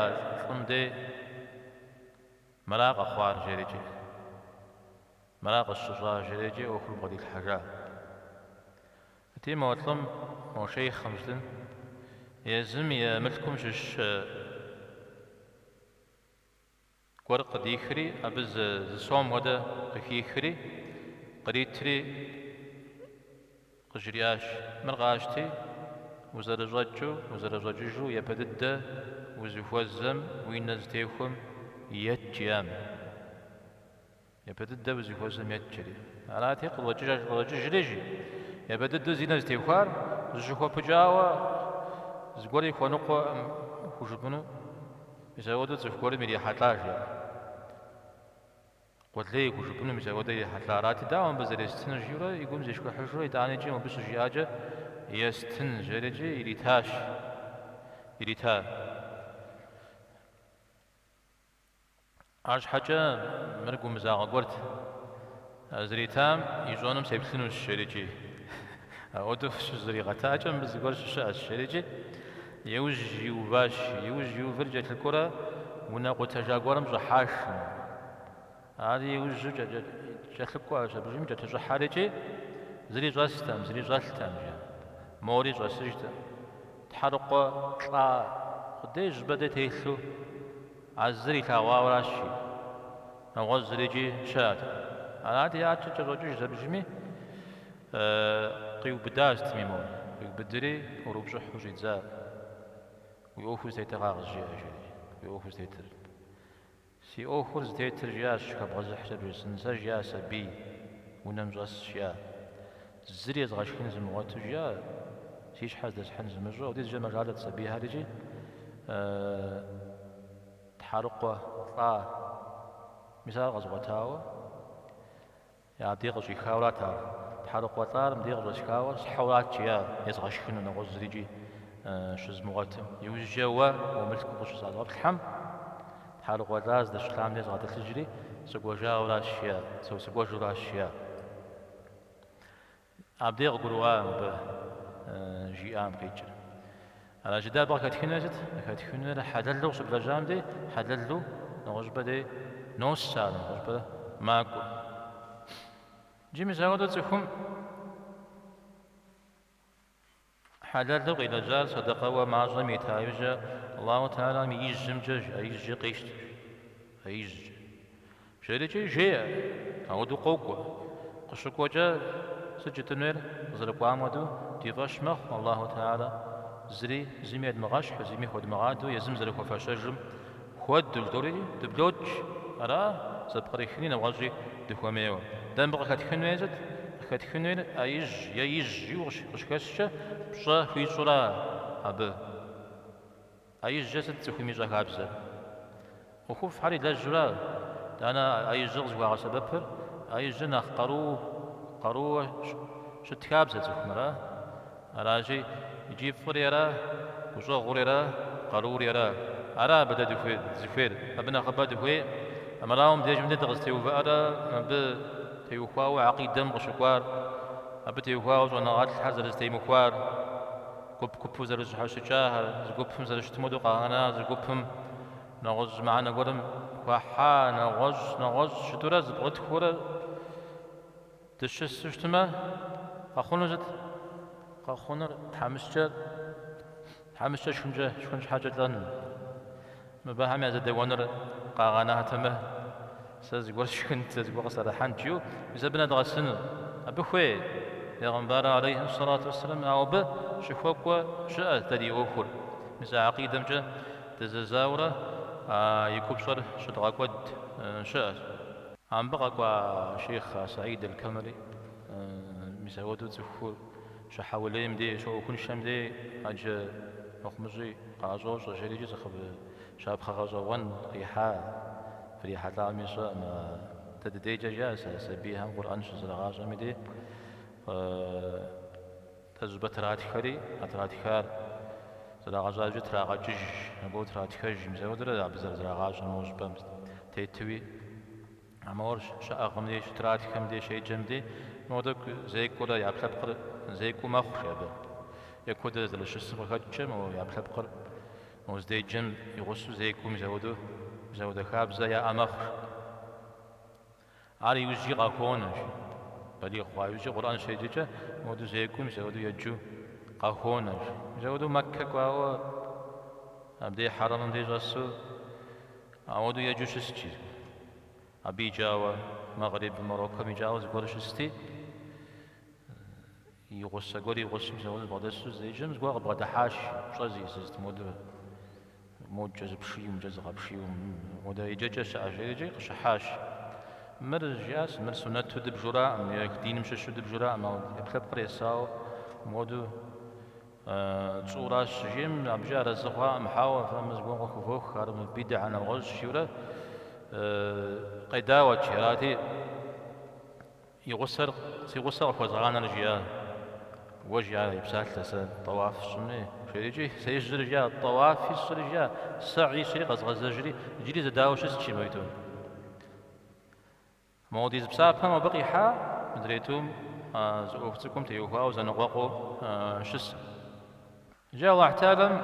лӏым дей мыра къэхъуар жерикӏи, мыра къысщыщӏар жерикӏи ӏуэхур бгъэдилъхьэжа. Арати, мо лӏым, мо шейхъым жытӏэн, езым и мылъкум щыщ Гуэр къыдихри, абы зы сом хуэдэ къыхихри, къритри къыжриӏащ, Мыр къащти, узэрыщӏэкӏыу, узэрыщӏэкӏыжу, япэ дыдэ узыхуэзэм, уи нэ зытехуэм ет, жиӏам. Япэ дыдэ узыхуэзэм ет, жери. Арати, къыщӏэкӏыжри, жи. Япэ дыдэу зи нэ зытехуар зыщыхуэпыкӏауэ зыгуэри хуэныкъуэӏым хужыпӏэну. Мис апхуэдэу цӏыху гуэрым ирихьэлӏа, жи. Къулей хужыпӏэну мис апхуэдэ ирихьэлӏа. Арати, дауэ мыбы зэрестынур, жиӏэурэ и гум зишхыхьыжурэ итӏанэ икӏи мобы щыжиӏакӏэ естын, жерикӏи иритащ. Ирита. Арщхьэкӏэ мыр гумызагъэ гуэрт. А зритам ищӏэнум сеплъынущ, жерикӏи. Апхуэдэу щызригъэтакӏэ мыбы зыгуэр щыщыӏэщ, жерикӏи. Иужь иуващ. Иужь иувэри кӏэлъыкӏуэрэ унэ къутэжа гуэрым щӏыхьаш. Ари иужьу кӏэлъыкӏуащ, абыжым кӏэлъыщӏыхьэрикӏи, зыри щӏэстэкъым, зыри щӏэлътэкъым, жи. Мори щӏэсыжтэкъым. Тхьэрыкъуэ лӏа къудей щӏыпӏэ дей телъу. А зыр илъэгъуауэращ, жи. Нэгъуэщӏ зырикӏи щыӏэтэкъым. Арати, адэкӏэ кӏэщӏэкӏыжщ абыжми, къиубыда сытми мор. Къиубыдри, ӏурыупщӏыхьу щӏидза. Уи ӏуэхур зытетыр кхъа къызжеӏэ, жери. Уи ӏуэхур зытетыр. Си ӏуэхур зытетыр, жиӏащ, хэбгъэзыхькӏэ бжесӏэн. Сэ, жиӏа, сабий унэм щӏэс, жиӏа. Зыри езгъэшхын зымыгъуэту, жиӏа, си щхьэ здэсхьын зымыщӏэу, апхуэдизкӏэ мэжалӏэт сабийхэр икӏи тхьэрыкъуэ лӏа. Мис ар къэзгъуэтауэ, абдей къыщӏихауэрат ар. Тхьэрыкъуэ лӏар мыбдей къыщӏэсхауэ схьыурат, жиӏа, езгъэшхыну, нэгъуэщӏ зырикӏи щызмыгъуэтым. Иужькӏэ уэ уи мылъку къыщысӏэщӏэплъхьэм, тхьэрыкъуэ лӏар здэщылъам дей згъэтӏылъыжри, сыкӏуэжауэращ, жиӏа, сыкӏуэжуращ, жиӏа. Абдей къыгурыӏуа мыбы жиӏам къикӏыр. Аращи, дэ абы къыхэтхын хуейр сыт? Къыхэтхын хуейр хьэлэлу къыщыблэжьам дей, хьэлэлу нэгъуэщӏыпӏэ дей нос ар, нэгъуэщӏыпӏэ макӏуэ. Иджы мис апхуэдэу цӏыхум Хьэлэлу къилэжьар сэдэкъэуэ мащӏэм ита иужькӏэ Аллаху Тэхьэлам и ижьымкӏэ, ӏэ ижькӏэ къищтэщ, ӏэ ижькӏэ. Жерикӏи жеӏэ, ауэдэу къокӏуэ. Къыщыкӏуэкӏэ сыт жытӏэн хуейр? Къызэрыкӏуам хуэдэу ди фӏэщ мэхъу Аллаху Тэхьэлэ зыри зыми едмыгъэщхьу, зыми хуэдмыгъадэу езым зэрыхуэфэщэжым хуэдэу жыдори дыблокӏ. Ара? Зэпкърихыни нэгъуэщӏи дыхуэмейуэ. Дэ мыбы къыхэтхын хуейр сыт? Къыхэтхын хуейр ӏэ ижь е ижь жиӏэу къыщыхэщкӏэ пщӏэ хуищӏура абы? ӏэ ижькӏэ сыт цӏыхум ищӏэ хабзэр? ӏуэхуфӏхэр илэжьурэ, итӏанэ ӏэ ижьыр къызыхуагъэсэбэпыр, ӏэ ижьыр нэхъ къару, къарууэ щыт хабзэ цӏыхум, ара? Аращи, икӏи фӏыри ара, гущӏэгъури ара, къарури ара. Ара абы дэ дызыхуейр, абы нэхъыбэ дыхуейкъым. Армырауэ мыбдежым дэ дыкъызытеувыӏэрэ мыбы теухуауэ акъидэм къыщыкӏуар, абы теухуауэ щӏэныгъэлӏхэр зэрызэтемыхуар, гуп-гупу зэрызэщхьэщыкӏахэр, зы гупым зэрыщытым хуэдэу къагъэна, зы гупым нэгъуэщӏ мыхьэнэ гуэрым хуахьа, нэгъуэщӏ, нэгъуэщӏ жытӏэурэ зэпкърытхыурэ дыщысу щытмэ, къэхъуну сыт? Къэхъунур тхьэмыщкӏэр, тхьэмыщкӏэр шхынкӏэ, шхын щхьэкӏэ лӏэн. Мыбыхэм я зэдэуэныр къагъэнатэмэ, сэ зыгуэр сшхынт, сэ зыгуэр къысӏэрыхьэнт, жиӏэу, мис абы нэдгъэсыну. Абы хуей Бегъымбарыр алейхи сэлату уэсселам, ауэ абы щыхуэкӏуэ щыӏэщ дэ ди ӏуэхур. Мис а акъидэмкӏэ дызэзауэрэ а и купщӏэр щыдгъэкӏуэд щыӏэщ. Мыбы къэкӏуа шейхъ Саид аль-Камали мис апхуэдэу цӏыхур щыхьэулейм дей, щыӏуэхуншэм дей ӏэджэ мыхъумыщӏи къаӏэщӏощӏэ жери икӏи зы щапхъэ гъэщӏэгъуэн къихьа фрихьэлӏами сщӏэкъым. Дэ дыдейкӏэ жиӏащ а сабийхэм Къурӏэн щызрагъащӏэми дей Дэ щӏыпӏэ тратхэри, а тратхар зэрагъэщӏакӏэ трагъэкӏыж, абыуэ тратхэж, мис апхуэдурэ абы зэрызрагъащӏэр моуэ щӏыпӏэм тетуи. А моуэр щаӏыгъым дей, щытратхэм дей, щеджэм дей, моуэ тӏэкӏу зекӏуэрэ я ӏэпкълъэпкъыр зекӏуэу мэхъу, жи абы. Е куэдрэ зэрыщысым къыхэкӏкӏэ моуэ я ӏэпкълъэпкъыр моуэ здеджэм и гъусэу зекӏуэу мис апхуэдэу, мис апхуэдэ хабзэ яӏэ мэхъу, жи. Ар иужькӏи къахуонэ, жи. Балигъ хъуа иужькӏэ Къурӏэн щеджэкӏэ, мыуэду зекӏуэу, мис апхуэдэу еджэу къахуонэ, жи. Мис апхуэдэу Мэккэ кӏуауэ, абдей хьэрэмым дей щӏэсу, ауэдэу еджэу щыст, жи. Абы икӏауэ, Мэгъриб, Мароккэм икӏауэ зыгуэр щысти, и гъусэ гуэр и гъусэу мис апхуэдэу бгъэдэсу здеджэм, зыгуэр къыбгъэдыхьащ, пщӏэ зиӏысыз, мыуэду мокӏэ зыпшийуэ, мыкӏэ зыкъэпшийуэ, мыуэдэ еджэкӏэ щыӏэщ, жери икӏи къыщыхьащ. Мыр, жиӏащ, мыр сунэту дыбжураӏым, е диным щыщу дыбжураӏым, ауэ ӏэпкълъэпкъыр есауэ мыуэду тщӏыуращ, щыжиӏэм, абыкӏэ арэзы хъуаӏым, хьэуэ, фэ мы зыгуэр къыхывох, ар бидгьэ нэгъуэщӏ, жиӏэурэ къедауэт, жи, арати. И гъусэр, си гъусэр къыхуэзгъанэри, жиӏа, уэ жиӏа, епсалъэ, сэ тӏэуаф сщӏыни, жери икӏи сэ ижьри, жиӏа, тӏэуафи сщӏыри, жиӏа, сэгьи сщӏыри къэзгъэзэжри, иджыри зэдауэ щыст, жи моитӏум. Моуэдиз псапэм абы къихьа, мыдрей тӏум а зы ӏуэху цӏыкӏум теухуауэ зэныкъуэкъуу щыс. Иджы Аллахь Тэхьэлам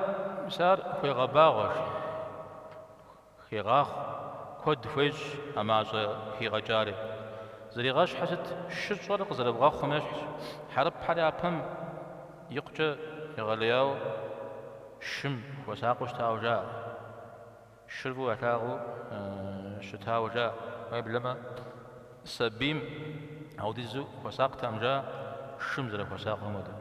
мис ар хуегъэбагъуэ, жи. Хегъахъу, куэд хуещӏ а мащӏэ хигъэкӏари. Зэригъэщхьыр сыт? Шыщӏэр къызэрыбгъэхъум ещхьщ. Хьэрыпхэр япэм икъукӏэ егъэлеяуэ шым хуэсакъыу щытауэ жаӏэ. Шыр фӏыуэ ялъагъуу щытауэ жаӏэ. Уеблэмэ, сабийм ауэдизу хуэсакътэкъым жаӏэ, шым зэрыхуэсакъым хуэдэу.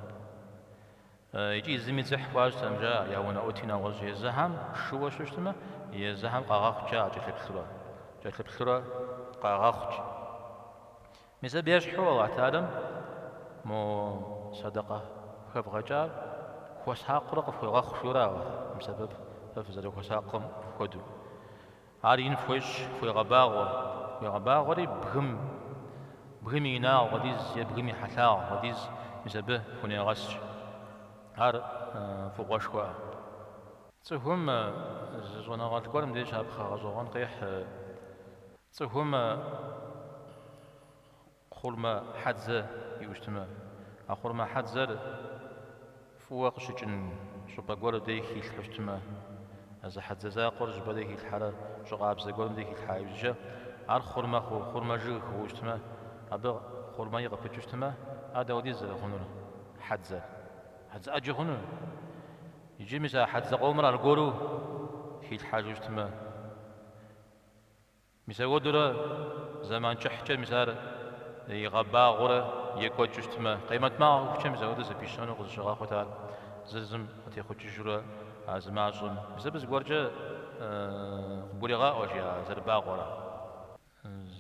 Икӏи зыми дзыхь хуащӏтэкъым жаӏэ, я унэӏути нэгъуэщӏ езыхэм шыуэ щыщтмэ, езыхэм къагъэхъут жаӏэ кӏэлъыплъурэ. Кӏэлъыплъурэ къагъэхъут. Мис абы ещхьу Аллахь Тэхьэлам мо сэдэкъэ хэвгъэкӏар хуэсакъыурэ къыфхуегъэхъу жиӏэурэ Аллахь, мис абы фэ фызэрыхуэсакъым хуэдэу. Ар ин фхуещӏ, фхуегъэбагъуэ. Фхуегъэбагъуэри бгым, бгым и инагъ хуэдиз е бгым и хьэлъагъ хуэдиз мис абы хунегъэсщ. Ар фӏыгъуэшхуэ. Цӏыхум зы щӏэныгъэлӏ гуэрым деж щапхъэ гъэщӏэгъуэн къехь. Цӏыхум Хъурмэ хьэдзэ иӏэу щытмэ, а хъурмэ хьэдзэр фӏыуэ къыщыкӏын щӏыпӏэ гуэр дей хилъхьэу щытмэ, а зы хьэдзэ закъуэр щӏыпӏэ дей хилъхьэрэ щӏы къабзэ гуэрым дей хилъхьа иужькӏэ, ар хъурмэ хъу, хъурмэ жыг хъууэ щытмэ, абы хъурмэи къыпыкӏыу щытмэ, ар дауэдиз зэрыхъунур? Хьэдзэр. Хьэдзэ ӏэджэ хъуну. Иджы мис а хьэдзэ къомыр аргуэру хилъхьэжу щытмэ, Мис ауэдурэ зэман кӏыхькӏэ мис ар игъэбагъуэрэ екӏуэкӏыу щытмэ, къемэт махуэ хъухукӏэ мис ауэдэу зэпищэну къызыщыгъэхъут ар зыр зым къытехъукӏыжурэ а зы мащӏэм. Мис абы зыгуэркӏэ къыбгурегъаӏуэ, жи, а зэрыбагъуэрэ.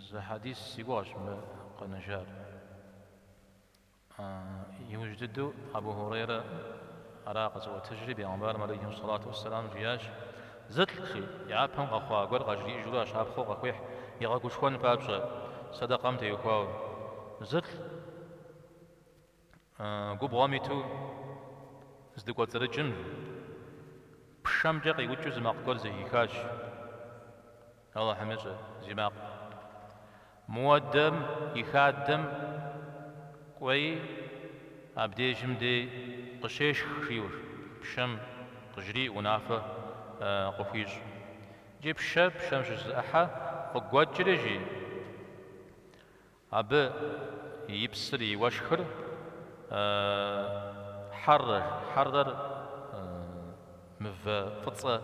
Зы хьэдис си гугъэщ мы къэнэжар. Иужь дыдэу Абу Хурейрэ Ара къэзыӏуэтэжри, бегъымбарым алейхи сэлату уэсселам жиӏащ, Зылӏ, жи, япэм къэхъуа гуэр къажриӏэжурэ а щапхъэу къахуехь игъэгушхуэн папщӏэ, сэдэкъэм теухуауэ. Зылӏ губгъуэм иту здыкӏуэцӏрыкӏым, пшэмкӏэ къиӏукӏыу зы макъ гуэр зэхихащ. Алыхьым ещӏэ зи макъ. Муэдэм и хадэм кӏуэи, абдежым дей къыщешх, жиӏэу пшэм къыжриӏэу унафэ къыхуищӏ. Иджы пшэ, пшэм щыщ зы ӏыхьэ къыгуэкӏри, жи, абы и псыр, и уэшхыр Хьэррэ, Хьэррэр мывэ фӏыцӏэ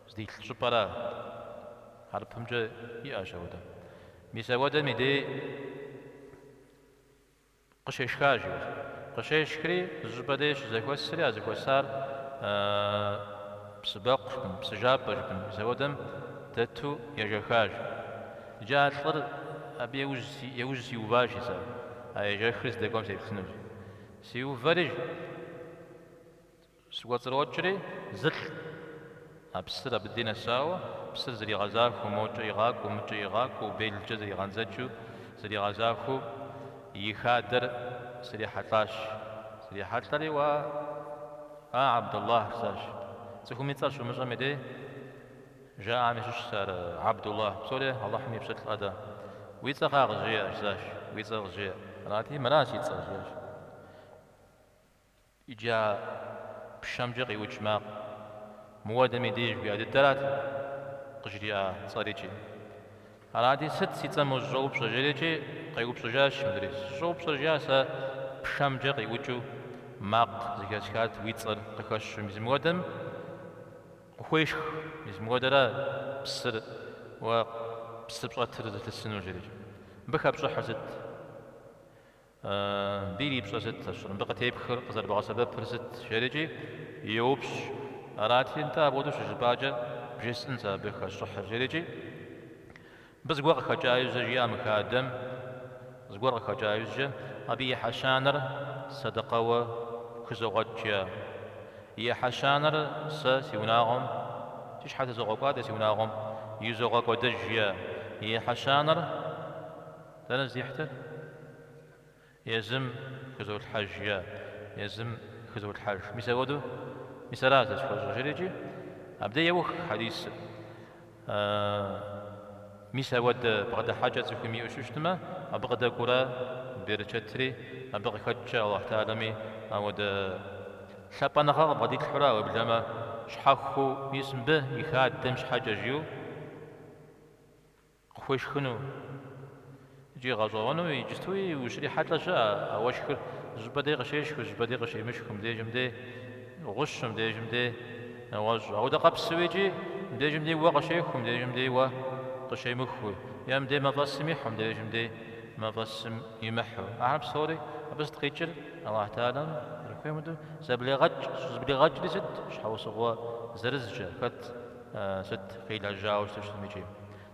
здилъ щӏыпӏэра, хьэрыпымкӏэ иӏэщ ауэдэ. Мис ауэдэм и дей къыщешха, жиӏэу. Къыщешхри, зы щӏыпӏэ дей щызэхуэсри, а зэхуэсар псыбэкъу жыпӏэн, псыжапӏэ жыпӏэн, мис ауэдэм дэту ежэхащ. Иджы а лӏыр абы еужь сиуващ, жи сэ, а ежэхыр здэкӏуэм сеплъыну. Сиувэри, Сыкӏуэцӏрокӏри, зылӏ а псыр абы дей нэсауэ, псыр зэригъэзахуэу, мокӏэ игъакӏуэу, мыкӏэ игъакӏуэу, белкӏэ зэригъэндзэкӏыу, зэригъэзахуэу и хадэр срихьэлӏащ. Срихьэлӏэри, Уа, а Абдуллах, жысӏащ. Цӏыхум и цӏэр щумыщӏэм и дей жаӏэм ящыщщ ар, Абдуллах. Псори Алыхьым и пщылӏ атӏэ. Уи цӏэ кхъа къызжеӏэ, жысӏащ. Уи цӏэр къызжеӏэ. Арати, мыра си цӏэр, жиӏащ. Иджы а пшэмкӏэ къиӏукӏ макъ мыуэдэм и деж жиӏа дыдэрат къыжриӏа цӏэрикӏи. Арати, сыт си цӏэм ущӏыщӏэупщӏэр, жерикӏи къеупщӏыжащ мыдрей. Сыщӏоупщӏэр жиӏа сэ пшэмкӏэ къиӏукӏыу макъ зэхэсхат уи цӏэр къыхэщу. Мис мыуэдэм къыхуешх, мис мыуэдэра псыр уэ псы пщӏэтыр зылъысынур, жерикӏи. Мыбы хэпщӏыхьыр сыт? Мыбы ирипщӏэр сыт, ащыр, мыбы къытепхыр къызэрыбгъэсэбэпыр сыт, жерикӏи йоупщӏ. Арати, нтӏэ, апхуэдэу щыжыпӏакӏэ бжесӏэн сэ абы хэсщӏыхьыр, жерикӏи. Мыбы зыгуэр къыхэкӏа иужькӏэ, жиӏа мы хадэм, зыгуэр къыхэкӏа иужькӏэ, абы и ӏыхьэ щанэр сэдэкъэуэ хызогъэкӏ, жиӏа. И ӏыхьэ щанэр сэ си унагъуэм, си щхьэ тызогъэкӏуадэ си унагъуэм, изогъэкӏуэдэж, жиӏа. И ӏыхьэ щанэр Дэнэ здихьтыр? Езым хызолъхьэж, жиӏа. Езым хызолъхьэж. Мис апхуэдэу, мис ара сэ схуэщӏэр, жерикӏи, абдей еух хьэдисыр. Мис апхуэдэ бгъэдыхьэкӏэ цӏыхум иӏэу щытмэ, абы къыдэкӏуурэ берычэтри, абы къыхэкӏкӏэ Алыхь Тэхьэлами апхуэдэ лъапӏэныгъэ къыбгъэдилъхьэурэ, уеблэмэ щхьэхуэу мис мыбы и хадэм щхьэкӏэ жиӏэу, Къыхуешхыну икӏи гъэщӏэгъуэну иджыстуи ущрихьэлӏэ щыӏэ а уэшхыр зыщӏыпӏэ дей къыщешхыу, зыщӏыпӏэ дей къыщемышхыу, мыбдежым дей гъущу, мыбдежым дей нэгъуэщӏу. Ауэдэ къэпсу икӏи мыбдежым дей уэ къыщехыу, мыбдежым дей уэ къыщемыхыу, е мыбдей мафӏэсым ихьу, мыбдежым дей мафӏэсым имыхьу. Ахэр псори абы сыт къикӏыр? Алыхь Тэхьэлам зэрыхуейм хуэдэу зэблегъэкӏ, щӏызэблигъэкӏри сыт? Щхьэусыгъуэ зырызкӏэ, хэт сыт къилэжьауэ щыту щытым икӏи.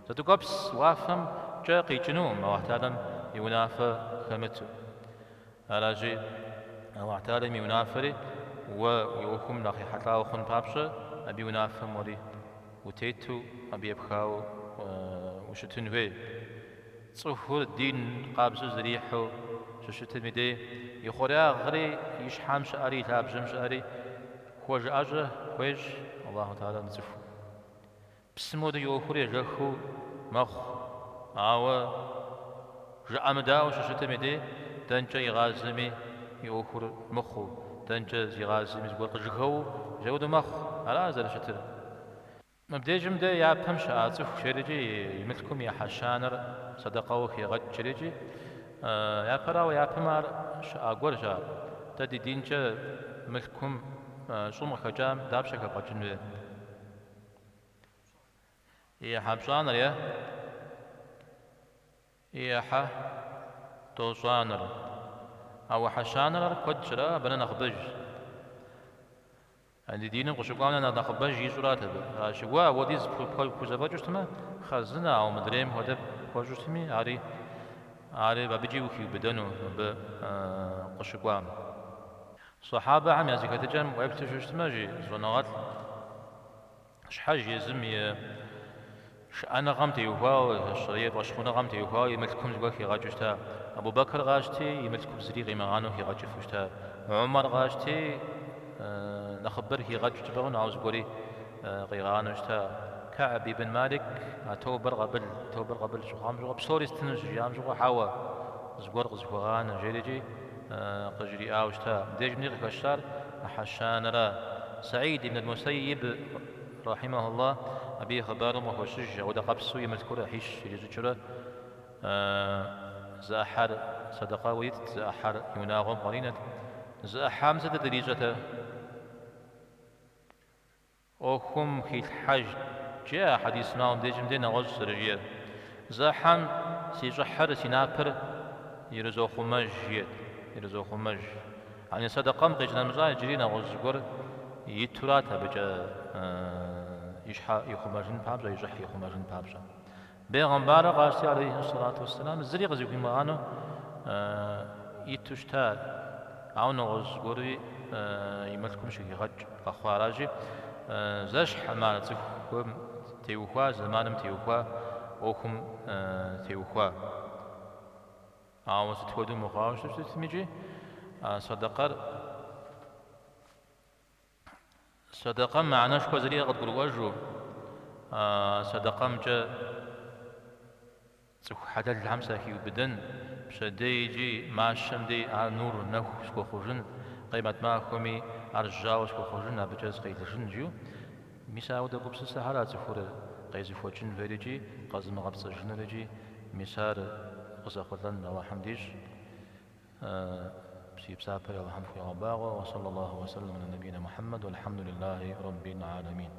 Зы ткӏуэпс уафэмкӏэ къикӏынукъым Алыхь Тэхьэлам и унафэ хэмыту. Аращи, Алыхь Тэхьэлам и унафэри уэ уи ӏуэхум нэхъ ехьэлӏауэ хъун папщӏэ, абы и унафэм уэри утету, абы епхауэ ущытын хуей. Цӏыхур дин къабзэу зэрихьэу щыщытым и дей, и хъуреягъри, и щхьэм щыӏэри, и лъабжьэм щыӏэри хуэжыӏэщӏэ хуещӏ Аллаху Тэхьэлам цӏыхум. Псым хуэдэу и ӏуэхур ежэхыу мэхъу, ауэ жыӏэмыдаӏуэу щыщытым и дей, дэнкӏэ игъазэми и ӏуэхур мыхъуу, дэнкӏэ зигъазэми зыгуэр къыжьэхэуэу апхуэдэу мэхъу. Ара зэрыщытыр? Мыбдежым дэ япэм щыӏа цӏыху жерикӏи и мылъкум и ӏыхьэ щанэр сэдэкъэуэ хегъэкӏ жерикӏи, япэрауэ япэм ар щыӏа гуэрщ ар. Дэ ди динкӏэ мылъкум щӏым къыхэкӏам дапщэ хэбгъэкӏын хуей? И ӏыхьэ пщӏанэр е и ӏыхьэ тӏощӏанэр. Ауэ ӏыхьэ щанэр ар куэдщ, ара, абы нэ нэхъыбэжщ. А ди диным къыщыкӏуам нэ нэхъыбэж ищӏурат абы. Аращи, уэ апхуэдиз пхузэфӏэкӏыу щытмэ, хъарзынэ, ауэ мыдрейм хуэдэ пхуэщӏу щытми, ари, ари абыкӏи ухиубыдэну мыбы къыщыкӏуам. Сахьабэхэм я зэхэтыкӏэм уеплъу щытмэ, жи щӏэныгъэлӏ, щхьэж езым и шыӏэныгъэм теухуауэ, е фӏэщхъуныгъэм теухуауэ и мылъкум зыгуэр хигъэкӏыу щыта. Абу Бэкр къащти, и мылъкум зыри къимыгъанэу хигъэкӏыфу щыта. Умар къащти, нэхъыбэр хигъэкӏыу жыпӏэ хъуну, ауэ зыгуэри къигъанэу щыта. Ка'б ибн Малик а тобэр къабыл, тобэр къабыл щыхъуам щыгъуэ, псори стыну щыжиӏам щыгъуэ, хьэуэ, зыгуэр къызыхуэгъанэ, жерикӏи къыжриӏауэ щыта. Мыбдежми къыхэщар ӏыхьэ щанэра. Саид ибн аль-Мусайиб, рахьимахуллах, абы и хъыбарым къыхощыж, ауэдэ къабзэу и мылъкур ӏыхьищ ирищӏыкӏыурэ зы ӏыхьэр сэдэкъэуэ итт, зы ӏыхьэр и унагъуэм къринэт. Зы ӏыхьэм сытыт ирищӏэтэр? ӏуэхум хилъхьэжт, жеӏэ а хьэдисым, ауэ мыбдежым де нэгъуэщӏ зэрыжиӏэр. Зы ӏыхьэм си щӏыхьыр, си напэр ирызохъумэж, жиӏэт, ирызохъумэж. Яни сэдэкъэм къищынэмыщӏа иджыри нэгъуэщӏ зыгуэр итурат абыкӏэ и щхьэ ихъумэжын папщӏэ, и щӏыхь ихъумэжын папщӏэ. Бегъымбарыр къащти, алейхи сэлату уэсселам, зыри къызыхуимыгъанэу иту щыта, ауэ нэгъуэщӏ зыгуэруи и мылъкум щыхигъэкӏ къэхъуа аращи, зэщхькъым ар цӏыхум теухуа, зэманым теухуа, ӏуэхум теухуа. Ауэ сыт хуэдэу мыхъуауэ щытмикӏи, а сэдэкъэр Сэдэкъэм мыхьэнэшхуэ зэриӏэр къыдгурыӏуэжу, а сэдэкъэмкӏэ цӏыху хьэлэлхэм сахиубыдэн, пщэдей икӏи мащэм дей ар нур нэху схуэхъужын, къемэт махуэми ар жьауэ схуэхъужын, абыкӏэ сыкъелыжын жиӏэу, мис ауэдэ гупсысэхэр а цӏыхур къезыхуэкӏын хуейр икӏи къэзымыгъэпцӏэжынур икӏи мис ар къызэхъулӏэн Алыхьым дищӏ. Си псапэр Алыхьым фхуигъэбагъуэ, уэ саллаллаху уэ сэллам аля набийна Мухьэммэд, уэлхьэмду лиллахи раббил гьалэмин.